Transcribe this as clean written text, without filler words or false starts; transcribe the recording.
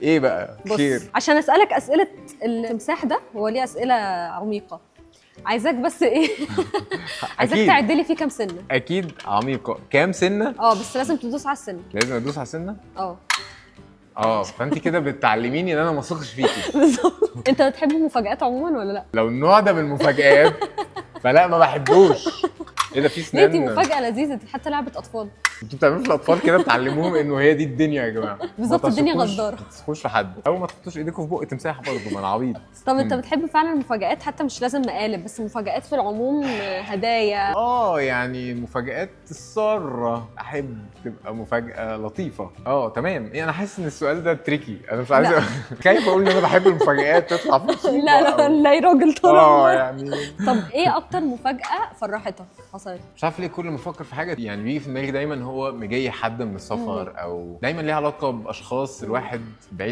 ايه بقى؟ بص، خير؟ عشان اسالك اسئلة التمساح ده، هو ليه اسئلة عميقه، عايزاك بس ايه، عايزاك أكيد. تعد لي فيه كام سنه. اكيد عميقه. كام سنه؟ اه، بس لازم تدوس على السنه. لازم ادوس على سنه؟ اه. اه، فانت كده بتعلميني ان انا ما اثقش فيكي. بالظبط. انت بتحب المفاجآت عموما ولا لا؟ لو النوع ده من المفاجآت فلا، ما بحبوش. ايه ده، في ليه؟ سنان؟ دي مفاجاة لذيذه، دي حتى لعبه اطفال. انتوا بتعملوا في الاطفال كده، بتعلموهم انه هي دي الدنيا يا جماعه. ما بالظبط، الدنيا غدارة. ما تثقوش في حد او ما تحطوش ايديكم في بق تمساح برضه، ما انا عبيط. طب انت بتحب فعلا المفاجآت؟ حتى مش لازم مقالب، بس مفاجآت في العموم، هدايا. اه، يعني مفاجآت السارة احب تبقى مفاجأة لطيفة. اه تمام. يعني انا حاسس ان السؤال ده tricky، انا مش عايز لا. خايف اقول ان انا بحب المفاجآت تطلع في مصيبة. لا لا. لا يا راجل، طول اه عمرك. يعني طب ايه اكتر مفاجأة فرحتك حصلت؟ مش عارف ليه كل ما افكر في حاجة يعني بيجي في دماغي دايما هو مجي حد من السفر، او دايما ليها علاقة باشخاص الواحد بعيد.